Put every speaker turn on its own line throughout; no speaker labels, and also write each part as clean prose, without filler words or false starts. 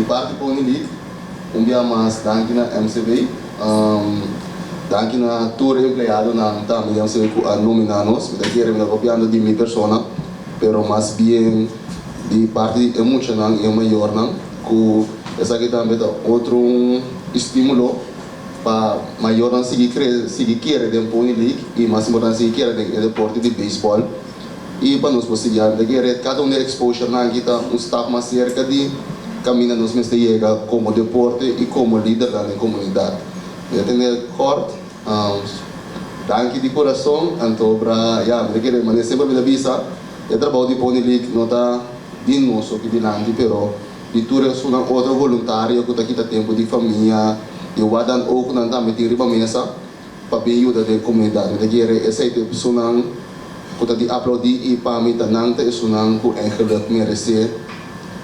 Di parti Pony League, un dia mas danki na MCB. Danki na tur empleadonan tambe di MCB ku a nominá nos. Mi ta kere mi ta papiando di mi persona, pero mas bien di parti di e muchanan i e mayornan ku esaki tambe ta otro un estímulo pa mayornan sigui kre sigui kere den Pony League i mas importante sigui kere den e deporte di beisbòl i pa nos por sigui mi ta kere kada un di e exposurenan aki ta un stap mas serka di kaminda nos mester yega komo deporte i komo lidernan den komunidat. Mi ta tende kòrt. Danki di kurason anto bra ya mi ta kere manera semper mi ta bisa e trabou di Pony League no ta di nos aki dilanti pero di tur esunnan otro voluntario ku ta kita tempu di famia di wat dan ook nan tambe tin riba mesa pa bin yuda den komunidat. Mi ta kere esei ta e personanan ku ta di aplaudí i pa mi ta nan ta esunnan ku eigenlijk meresé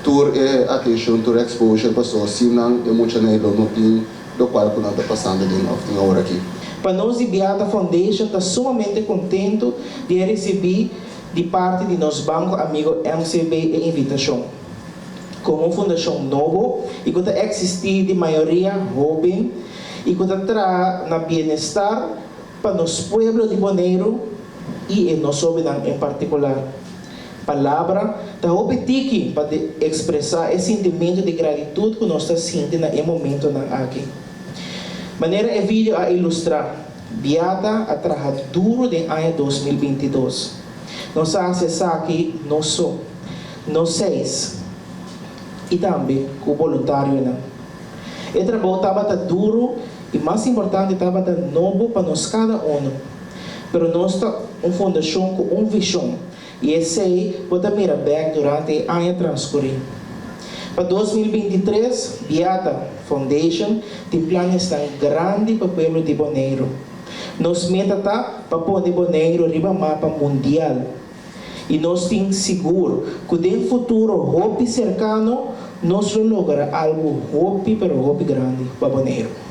tur e atenshon, tur e exposure paso sin nan e muchanan lo no tin lokual ku nan ta pasando den òf tin awor aki.
Pa nos di Beata Foundation ta sumamente kontentu di a risibí di parti di nos banko amigo MCB e invitashon. Komo un fundashon nobo i ku ta eksistí di mayoria hóben i ku ta traha na bienestar pa nos pueblo di Boneiru i e nos hóbennan en partikular. Palabra ta hopi tiki pa ekspresá e sintimentu di gratitut ku nos ta sinti na e momentunan aki. Manera e video a ilustrá, Beata a traha duru den aña 2022. Nos a hasi esaki nos so, nos seis i tambe ku boluntarionan. E trabou tabata duru i mas importante tabata nobo pa nos kada unu. Pero nos ta un fundashon ku un vishon i esei bo ta mira bèk durante e aña transkurí. Pa 2023, Beata Foundation tin planesnan grandi pa pueblo di Boneiru. Nos meta ta pa pone Boneiru riba mapa mundial. I nos tin sigur ku den futuro hopi serkano nos lo logra algu hopi pero hopi grandi pa Boneiru.